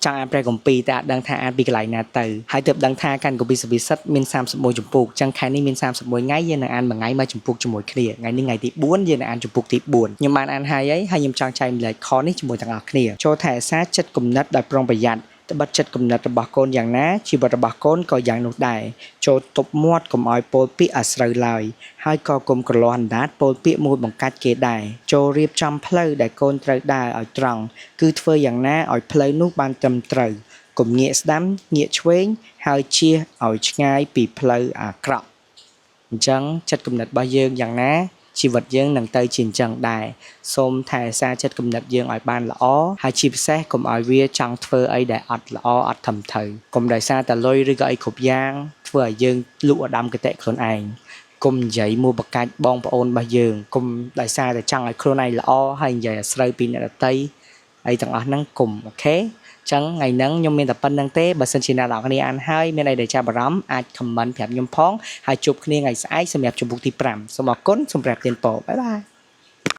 ចង់អានព្រះគម្ពីរតែអត់ដឹងថាអានពីកន្លែងណាទៅហើយទើបដឹងថាកាន់គម្ពីរសុភាសិតមាន31ជំពូកចឹងខែនេះមាន31ថ្ងៃយើងនឹងអានមួយថ្ងៃមួយជំពូកជាមួយគ្នាថ្ងៃនេះថ្ងៃទី4យើងនឹងអានជំពូកទី4ខ្ញុំបានអានហើយហើយហើយខ្ញុំចង់ចែករំលែកខនេះជាមួយទាំងអស់គ្នាចូលថែរក្សាចិត្តគំនិតដោយប្រុងប្រយ័ត្នត្បិតចិត្តគំនិតរបស់កូនយ៉ាងណាជីវិតរបស់កូនក៏យ៉ាងនោះដែរចូលទប់មាត់កុំឲ្យពោលពាក្យអាស្រូវឡើយហើយក៏កុំក្រលាស់អណ្ដាតពោលពាក្យមួយបង្កាច់គេដែរចូលរៀបចំផ្លូវដែលកូនត្រូវដើរឲ្យត្រង់គឺធ្វើយ៉ាងណាឲ្យផ្លូវនោះបានត្រឹមត្រូវកុំងាកស្ដាំងាកឆ្វេងហើយជៀសឲ្យឆ្ងាយពីផ្លូវអាក្រក់អញ្ចឹងចិត្តគំនិតរបស់យើងយ៉ាងណាជីវិតយើងនឹងទៅជាអញ្ចឹងដែរសូមថែរក្សាចិត្តគំនិតយើងឲ្យបានល្អហើយជាពិសេសកុំឲ្យវាចង់ធ្វើអីដែលអត់ល្អអត់ត្រឹមត្រូវកុំដោយសារតែលុយឬក៏អីគ្រប់យ៉ាងធ្វើឲ្យយើងលក់ឧត្តមគតិខ្លួនឯងកុំនិយាយមួបកាច់បងប្អូនរបស់យើងកុំដោយសារតែចង់ឲ្យខ្លួនឯងល្អហើយនិយាយអាស្រូវពីអ្នកដទៃអីទាំងអស់ហ្នឹងកុំ okay ចឹងថ្ងៃហ្នឹងខ្ញុំមានតែប៉ុណ្្នឹងទេបើសិនជាអ្នកនរគ្នាអានហើយមានអីដែលចាប់អារម្មណ៍អាច comment ប្រាប់ខ្ញុំផងហើយជួបគ្នាថ្ងៃស្អែកសម្រាប់ជំពូកទី5សូមអរគុណសូមប្រាប់ទៀនពរ bye bye.